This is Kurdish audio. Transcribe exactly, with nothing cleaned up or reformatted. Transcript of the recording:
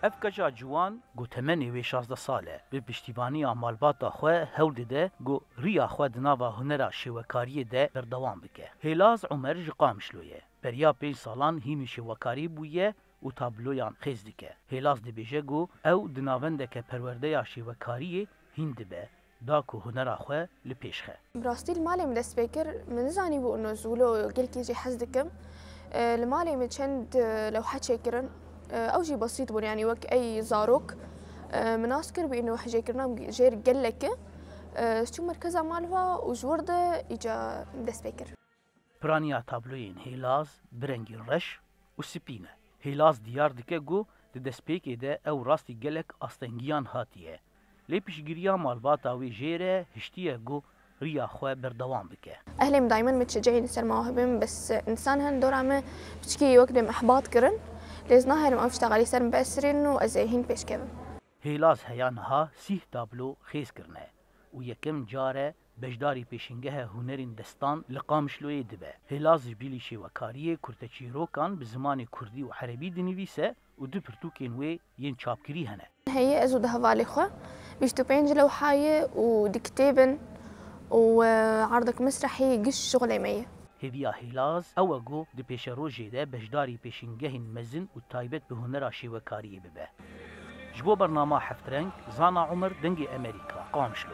Ev keça ciwan, ku temenê wê şazdeh sal e, bi piştîvaniya malbata xwe hewl dide ku riya xwe di nava hunera şêwekariyê de berdewam bike. Hêlaz Umer ji Qamişlo ye. Beriya pênc salan hînî şêwekarî bûye û tabloyan xêz dike. Hêlaz dibêje ku ew di navendeke perwerdeya şêwekariyê hîn dibe, da ku hunera xwe li pêş xe. Bi rastî li malê min dest pê kir. Min nizanîbû ino ji wilo gelkî jê hez dikim. E, li malê min çend, e, lewhe çêkirin. E, ew jî besît bûn, yanî wek ey zarok. E, min nas kir bi ino hejêkirina jêr gelek e. E, çûm merkeza Malva û ji wir de îca dest pê kir. Piraniya tabloyên Hêlaz bi rengên reş û spî ne. Hêlaz diyar dike ku di destpêkê de ew rastî gelek astengiyan hatiye. Lê piştgiriya malbata wê jê re hiştiye ku riya xwe berdewam bike. Ehlê min daymen min tişecîn ser mewahibê min, bes insan hin dora min piçkî wek dêm ihbat kirin. Lê ez naherim ev tişta xelî ser min biesirînin û ez ê hîn pêş kevim. Hêlaz heya niha sîh tablo xêz kirine û yekem car e beşdarî pêşîngehe hunerên destan li Qamişloyê dibe. Hêlaz ji bilî şêwekariyê kurteçîrokan bi zimanê kurdî û erebî dinivîse û du pirtûkên wê yên çapkirî hene. Heye ez û du hevalê xwe bîst û pênc lewha ye û du kitêb in û, e, erdek mesrehî giş şixulê me ye. Hêviya Hêlaz ew e ku di pêşerojê de beşdarî pêşîngehên mezin û taybet bi hunera şêwekariyê bibe. Ji bo bernama Heftreng, Zana Umer, Dengê Emerîka, Qamişlo.